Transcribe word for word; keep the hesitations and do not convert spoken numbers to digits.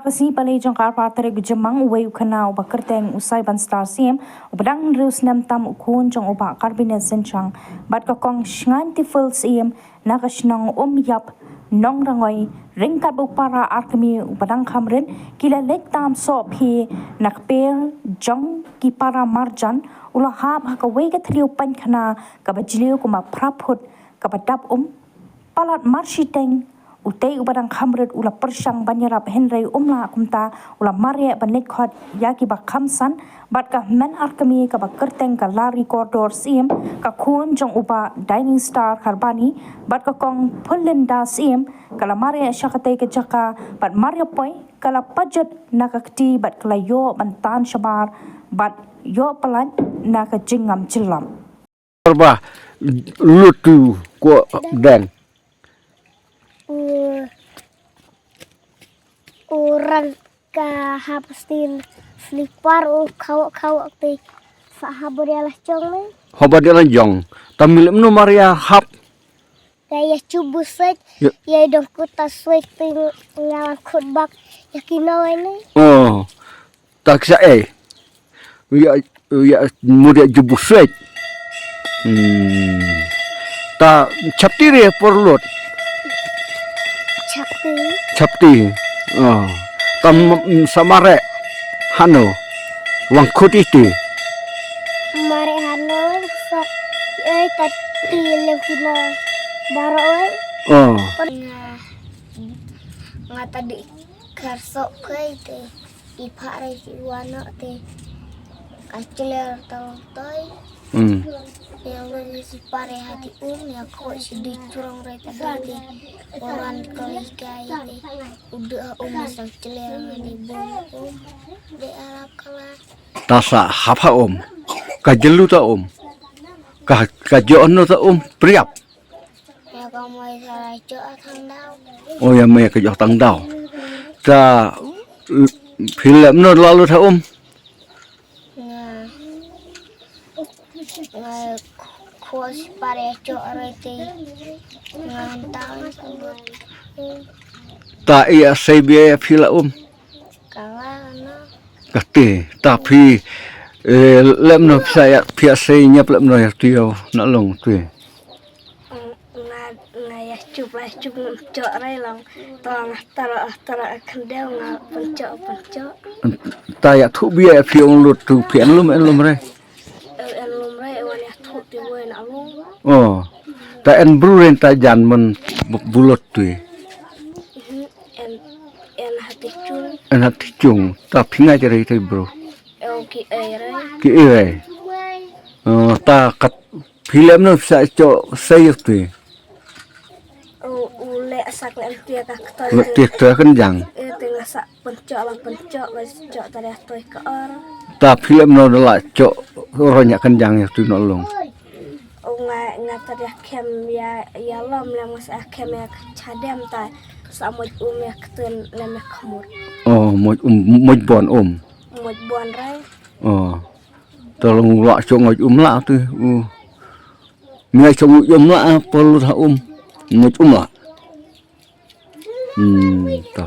Ka sngi Palei jong ka arphew tarik u Jymmang, uwei u khynnah uba kyrteng u Saiban Star Syiem, uba dang hynriew snem tam, u khun jong u Bah Karbineth Synshang bad ka Kong Shngain Tifel Syiem na ka shnong Umïap, Nongrangoi, ryngkat bad u para ar kmie uba dang kham rit, ki la leit tam sohphi na kper jong ki para marjan, u la hap ha kawei ka thliew painkhana kaba jylliew kumba phra phut, kaba dap um. Palat marshiteng, utei uba dang kham rit u la pyrshang ban ïarap, hynrei um lah, kumta u la mareh ban leit khot ïa kiba kham san. Bad ka hynmen ar kmie kaba kyrteng ka Lari Kordor Syiem, ka khun jong u Bah Dining Star Kharbani, bad ka Kong Phulinda Syiem, ka la mareh sha katei ka jaka, bad mar ïa poi ka la pajot na ka kti bad ka la ïoh ban tan shabar bad ïoh pyllait na ka jingngam jyllop. Ba lut tu ko dang. U, u rang ka hap steel slipper u khaw khaw te fa hap bor ïa la jong ne. Haba dia la jong. Tam mih lem no Maria hap. Ka ïa chubu swet. Ya. Ïa dong kuta swet te ngalang khut bak ïa kino ne. Oh. Ta kisa eh. Ïa, ïa, muda jubuk swet. Hmm. Ta chapti re por lut. Chapti. Chapti. Oh. Tam samare hano. Wang khut iti. Mare hano sa eh tati lem kino baro eh. Oh. Nga, nga tadi kersok ke ite. I phah rai si wana te ka chler tang toi. Hmm. Ïa lo ni si pare hati um ïa ko si di churong rai ta dei te. Orang kali kai te. Udah um sa chler ni bom um. De arap kala. Ta sa hap ha um. Ka jelu ta um. Ka, ka jo no ta um. Priap. Ïa ka mai sa la chok tang daw. Oh, ïa mai ka jok tang daw. Ta, phi lem no la lut ha um. Nga, nga khos pare chok reti. Nga hantau. Ta ïa sei bia ïa phi la um. Kala no. Kate, ta phi, eh, lem no phi sa ïa, phi ïa sei ñiap lem no ïa tu ïa na long tu. Nga, nga ïa chup la chup ngam chok rai long. To nga tara tara khyndeu nga pynchok pynchok. Ta ïa thu bia ïa phi ong lut tu phi en lum en lum rai. En lum rai wan ïa thu ti wen alung. Oh. Ta en bru ren ta jan men bu-, bulut tu. En, en hati chung. En hati chung. Ta phi ngai rai te bru. Oh, ki ei rai. Ki ei rai. Oh, ta kat phi lem no sa cho sei tu. U, u le sak le em tia ka ktoi. Le tia ktoi kan jang. Eh, te nga sa pynchok la pynchok la chok ta ria toi ka or. Ta phi lem no la chok ro nya kan jang ïa tu no long. U nga, nga ta ria kem ïa, ïa lom le nga sa kem ïa chadem ta sa moj um ïa ktun le me khmur. Oh, moj um, moj bon um. Moj bon rai. Oh. Ta long la chok moj um la tu. U. Ngai chong u yom la, ah, pol ha um. Ngut um la. Hmm, ta.